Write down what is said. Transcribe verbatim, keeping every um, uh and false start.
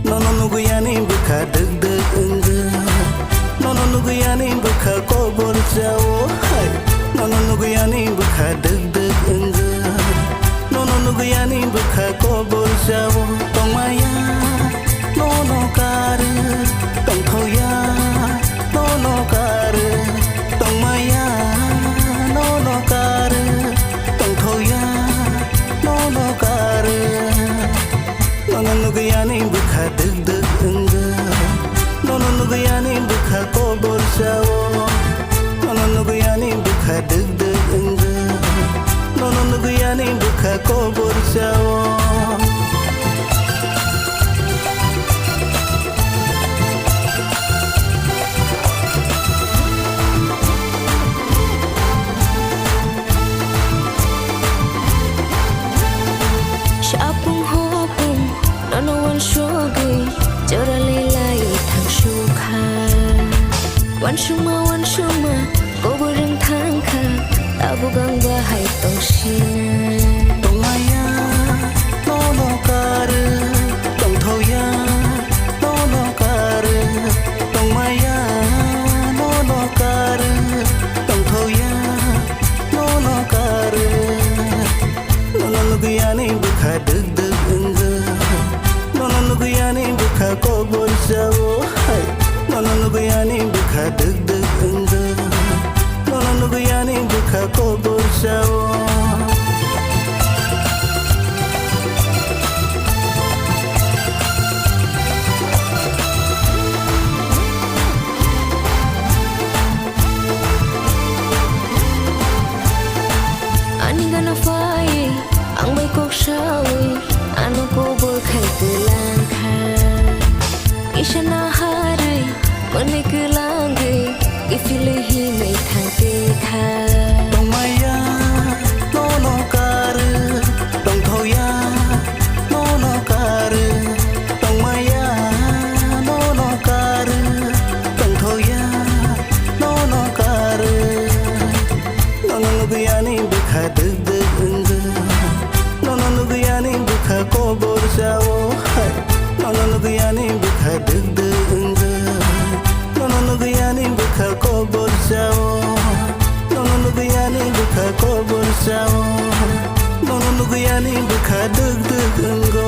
Nono nugwi ani bwkha dwk dwk wngwi. Nono nugwi ani bwkha kobor jao hai. Nono nugwi ani bwkha dwk dwk wngwi. Nono nugwi ani bwkha kobor jao tongmaya. Nono karwi tongthokya. Nono karwi tongmaya. Nono karwi tongthokya. Nono karwi. Nono nugwi ani bwkha dwk dwk wngwi. Nono nugwi ani bwkha kobor jao. Nono nugwi ani bwkha dwk dwk wngwi. Nono nugwi ani bwkha kobor jao. Sapung hopung nono wansugwi jora lelai thangsukha. Wansukma wansukma kobor wng thangkha, tabuk ang bahai tongsina. Tongmaya nono karwi tongthokya, nono karwi tongmaya, nono karwi tongthokya, nono karwi. Nono nugwi ani bwkha dwk dwk wngwi. Nono nugwi ani bwkha kobor jao hai. Nono nugwi ani bwkha dwk dwk wngwi. Nono nugwi ani bwkha kobor jao. Ani gana phai, ang bai kok sawi, ano kobor khai kwlang kha. Kisa naharwi, mwnwi kwlangwi, kiphilwi himwi thang tongkha. Tongmaya, nono karwi, tongthokya, nono karwi, tongmaya, nono karwi, tongthokya, nono karwi. Nono nugwi ani bwkha dwk dwk wngwi. Nono nugwi ani bwkha kobor jao hai. Nono nugwi ani bwkha dwk dwk wngwi. Nono nugwi ani bwkha kobor jao. Nono nugwi ani bwkha kobor jao. Nono nugwi ani bwkha dwk dwk wngo.